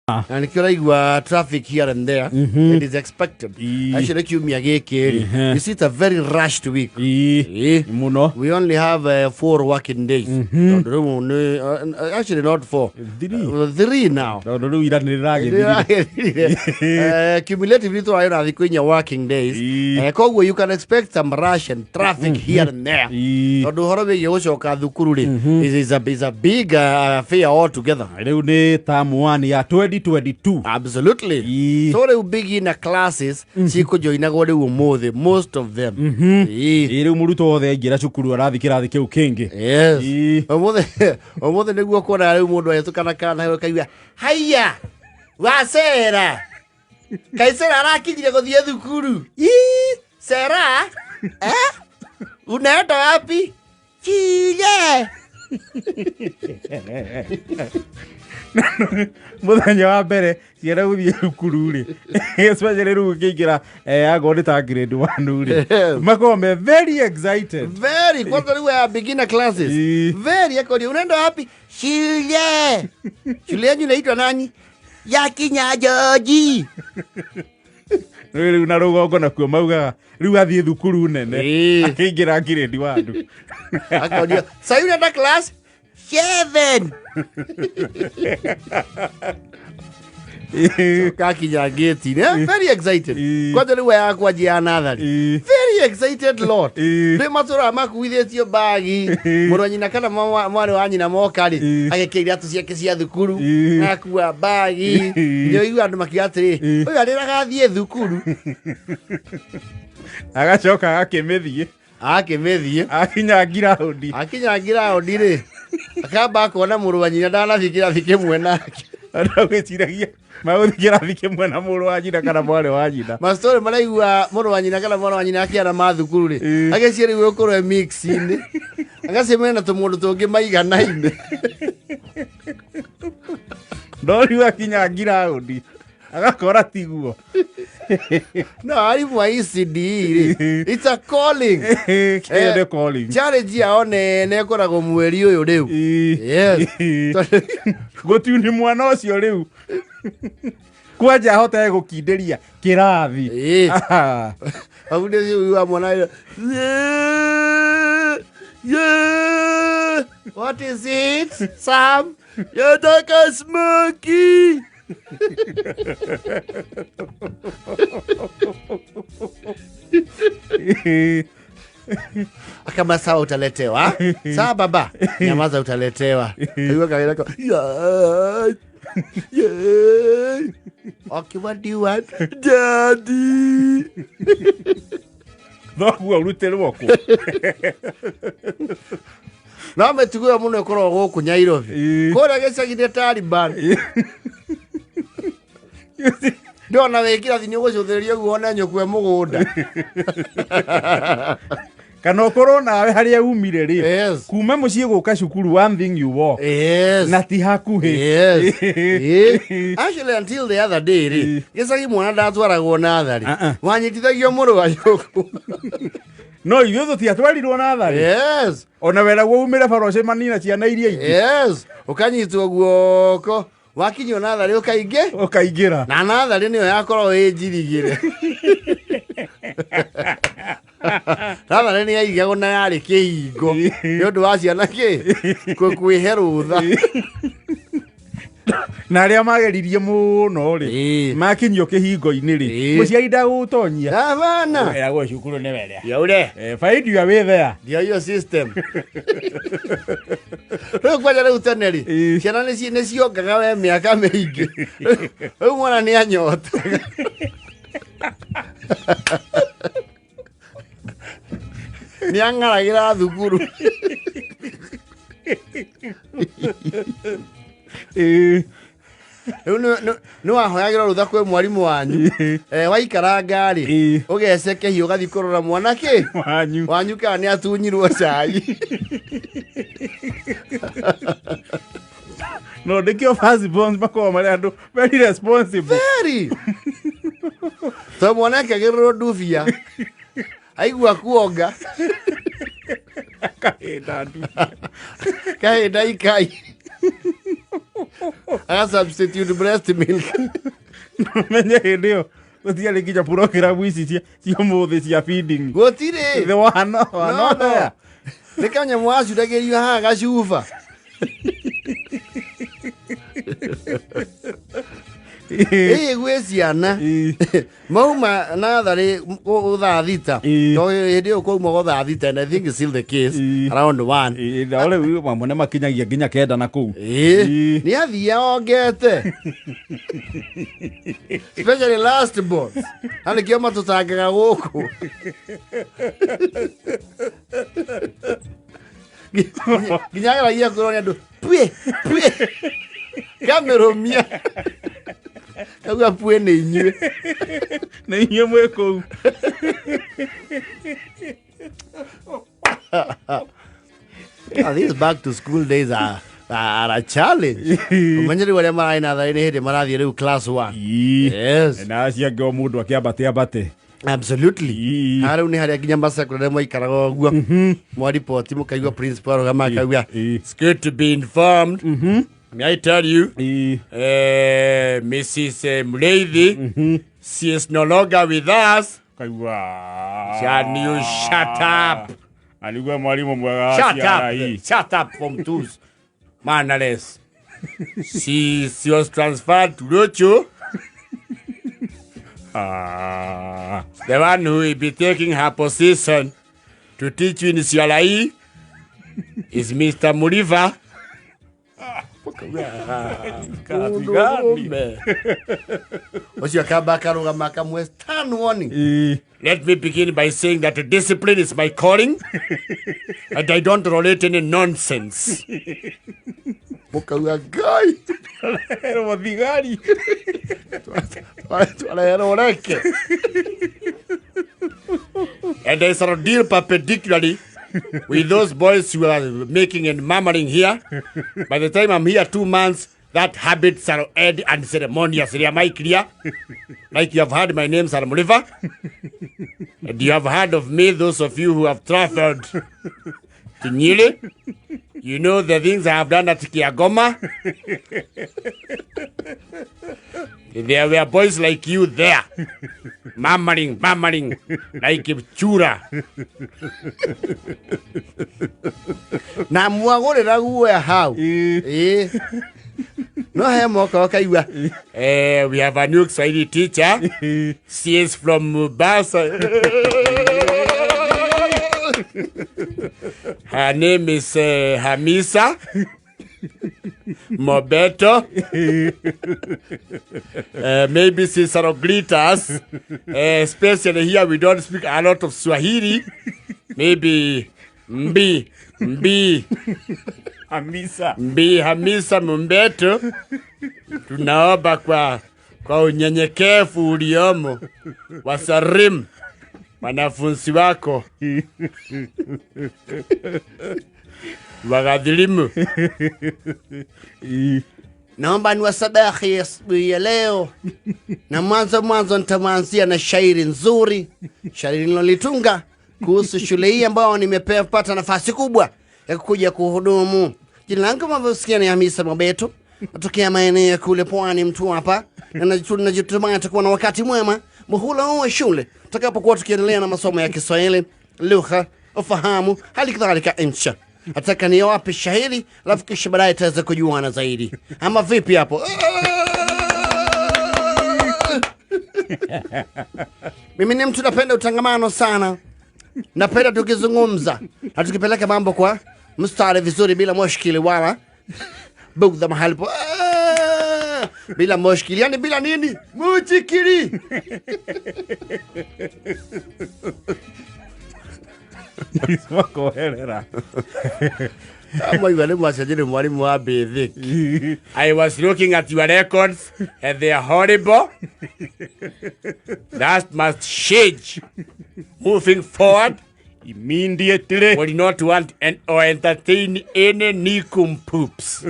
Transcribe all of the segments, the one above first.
Na nĩkĩo ũraigua traffic here and there. It is expected. Actually kiumia gĩkĩ rĩ, you see, it's a very rushed week. Ii. Ĩ. Muno. We only have 4 working days. Tondũ rĩu nĩ actually not 4. Three. 3 now. Tondũ rĩu ira nĩ rĩragĩthirire. Cumulatively tũrarĩ na thikũ 4 working days. Ii. Koguo you can expect some rush and traffic here and there. Ii. Tondũ ũhoro wĩgiĩ gũcoka thukuru rĩ is a big affair altogether. Rĩu nĩ term 1 ya 2022. Absolutely. Ii. So rĩu beginner classes cikũjoinagwo rĩu ũmũthĩ, most of them. Ii. Ĩ, rĩu mũrutwo wothe aingĩra cukuru arathiĩ kĩrathi kĩu kĩngĩ. Yes. Ii. Ũmũthĩ ũmũthĩ nĩguo kuona rĩu mũndũ ahĩtũkana kana ũkaigua haiya wacera kaicera arakinyire gũthiĩ thukuru. Ii, sera, eh? Unaenda wapi? Chile. Mũthenya wa mbere ciana gũthiĩ thukuru rĩ, especially rĩu ũkĩingĩra akorwo nĩ ta grade 1 rĩ, makoragwo me very excited. Very. Kwanza rĩu ya beginner classes. Ii. Very. Akoria unaenda wapi? Shule. Shule yanyu inaitwa nani? Ya Kinyajoji. Rĩu rĩu na rũgongo nakuo maugaga rĩu athiĩ thukuru nene. Ii. Akĩingĩra grade 1. Akoria sasa unaenda class 7. Kakinya gate ne very excited. Ii. Kwanza rĩu ya kwanjia ya nathari. Ii. Very excited lot. Ii. Rĩ matũra makuithĩtio mbagi. Mũrũ wa nyina kana mwarĩ wa nyina moka rĩ, Ii. agĩkĩra iratũ ciake cia thukuru, Ii. akua mbagi. Ii. Nĩ ũigua andũ makiuga atĩrĩ, Ii. ũyũ arĩraga athiĩ thukuru. Agacoka agakĩmĩthiĩ. Akĩmĩthiĩ. Akinya ngiraũndi. Akinya ngiraũndi rĩ, akamba akona mũrũ wa nyina ndanathiĩ kĩrathi kĩmwe nake. Andũ agwĩciragia magũthiĩ kĩrathi kĩmwe na mũrũ wa nyina kana mwarĩ wa nyina. Mastori maraigua mũrũ wa nyina kana mwana wa nyina akĩara ma thukuru rĩ, Ii. agĩciĩ rĩu ũkũrwo e mix-inĩ, agacemania na tũmũndũ tũngĩ maiganaine. No rĩu akinya ngiraũndi agakora tiguo. No arimũ a ECDE rĩ, it's a calling. Kĩo nĩ calling. Challenge yao nene ĩkoragwo mweri ũyũ rĩu. Ii. Yes. Ii. Tondũ- Gũtiuni mwana ũcio rĩu kwanja ahotage gũkindĩria kĩrathi. Ii. Ah. Hau nĩ ũiguaga mwana wĩra, "Yeah, yeah. What is it, Sam? Yataka smoky." Akama sawa utaletewa. Sawa baba, nyamaza utaletewa. Kaigua kawĩra ko, "Yeah, yeah. Okay, what do you want? Daddy." Thoguo ũrutĩrwo kũ? No mĩtugo ĩyo mũno ĩkoragwo gũkũ Nairobi. Ii. Kũrĩa gĩcagi-inĩ Taliban. Ndĩrona wĩ kĩrathi nĩ ũgũcũthĩrĩria ũguo wone nyũkwe mũgũnda. Kana ũkorwo nawe harĩa umire rĩ, Yes. kuma mũciĩ gũka cukuru, one thing you walk. Yes. Na ti hakuhĩ. Yes. Eh. Actually until the other day rĩ, Ii. gĩcagi mwana ndatwaragwo natharĩ. Uh-uh. Wanyitithagio mũrũ wa nyũkwa. No ithuĩ tũtiatwarirwo natharĩ. Yes. Ona weragwo umĩre bara ũcemanie na ciana iria ingĩ. Yes. Ũkanyitwo guoko. Wakinyio natharĩ ũkaingĩ. Ũkaingĩra. Na natharĩ nĩyo yakoragwo ĩ njirigĩre. Natharĩ nĩ yaigagwo na yarĩ kĩhingo nĩ ũndũ wa ciana kĩ kwĩhe rũtha. Na arĩa mageririe mũno rĩ, Ii. makinyio kĩhingo-inĩ rĩ, Ii. mũciari ndagũtonyia. Hapana. Weragwo cukuru nĩ werea. Yaure. Find your way there. Ndio hiyo system. Rĩu kwanja rĩu tene rĩ, Ii. ciana nĩ ciongaga we mĩaka mĩingĩ. Rĩu mwana nĩ anyotaga. Nĩ ang'aragĩra thukuru. Ii. Rĩu nĩ wahoyagĩrwo rũtha kwĩ mwarimũ wanyu. Waikaranga rĩ, Ii. ũgeceke hiũ ũgathiĩ kũrora mwana kĩ Wanyu. wanyu kana nĩ atunyirwo cai. No nĩkĩo first borns makoragwo marĩ andũ very responsible. Very. To mwana ekagĩrĩrwo ndubia aigua kuonga. Kahinda ndu. Kahinda ikai. Aga substitute breast milk. Menye hĩndĩ ĩyo gũtiarĩ nginya program ici cia ũmũthĩ cia feeding. Gũtirĩ. The one, No, one, no. there. Nĩ kanyamũ wacuragĩrio haha gacuba. Ĩĩ gwĩ ciana mauma natharĩ thaa 6. Tondũ hĩndĩ ĩyo kwaumagwo thaa 6, and I think it's still the case, around 1. Nao rĩu mamwe nĩ makinyagia nginya 9 na kũu. Ĩĩ. Ĩĩ. Nĩ athia ongete, especially last born, na nĩkĩo matũtangaga gũkũ. Nginya ageragia kwĩrwo nĩ andũ pue pue, kamĩrũmia kauga pue nĩ inyuĩ. Nĩ inyuĩ mwĩ kũu. Ah, these back to school days are a challenge. Ũmenye rĩu arĩa mararĩ natharĩ nĩ hĩndĩ marathiĩ rĩu class 1. Yes. Na acio angĩ o mũndũ akĩambate ambate. Absolutely. Ĩĩ. Rĩu nĩ harĩa nginya masekondarĩ mwaikaraga ũguo mwaripoti mũkaigua principal arũgama akauga, "It's good to be informed. May I tell you, Mrs. Mleithi, she is no longer with us." Kaigua. Can you shut up? Na nĩguo mwarimũ mwega wa Shut CRE. up. Shut up from twos. Mannerless. She was transferred to Rocho. Ah. The one who will be taking her position to teach you in CRE is Mr. Muriva. Kathigani. Ũcio akamba akarũgama akamwe stand warning. "Let me begin by saying that discipline is my calling and I don't tolerate any nonsense." Mũkauga Ngai. Herwo thigari. Twareherwo reke. "And I shall deal perpendicularly with those boys who are making and murmuring here. By the time I'm here 2 months, that habit shall end unceremoniously. Am I clear? Like you have heard my name, Sir Muliva. And you have heard of me, those of you who have traveled to Nyeri. You know the things I have done at Kiagoma. There were boys like you there, murmuring, murmuring, like chura." Na mwagũrĩra guoya hau. Ĩĩ, no he moka ũkaigua, "We have a new Swahili teacher. She is from Mombasa. Her name is Hamisa Mobeto. Maybe she shall greet us. Especially here, we don't speak a lot of Swahili. Maybe Mbi, Mbi, Hamisa. Mbi Hamisa Mumbeto. Tunaomba kwa unyenyekevu uliomo wasalimu wanafunzi wako waghadhilimu." Naomba niwasabahi asubuhi ya leo, na mwanzo mwanzo nitamwanzia na shairi nzuri, shairi nilolitunga kuhusu shule hii ambayo nimepata nafasi kubwa ya kuja kuhudumu. Jina langu kama unavyosikia ni Hamisa Mobeto, natokea maeneo ya kule Pwani Mtwapa, na najitumai atakuwa na wakati mwema muhula huu wa shule tutakapokuwa tukiendelea na masomo ya Kiswahili, lugha, ufahamu, hali kadhalika insha. Nataka niwape shairi, alafu kisha baadaye tutaweza kujuana zaidi, ama vipi hapo? Mimi ni mtu napenda utangamano sana, napenda tukizungumza na tukipeleka mambo kwa mstari vizuri, bila mushkili wala bugdha mahali po, bila mushkili, yani bila nini muchikili. Makoherera. Amaigua nĩ mwacenjerie mwalimu wa basic. "I was looking at your records and they are horrible. That must change. Moving forward, Immediately. will not want and or entertain any nincompoops."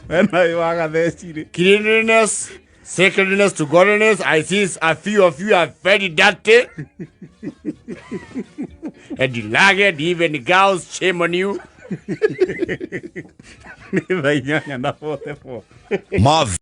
Wena wagathecire. "Cleanliness, sacredness to godliness. I see a few of you are very dirty and ragged, even girls, shame on you." Nĩ thaa 8:44. Marv.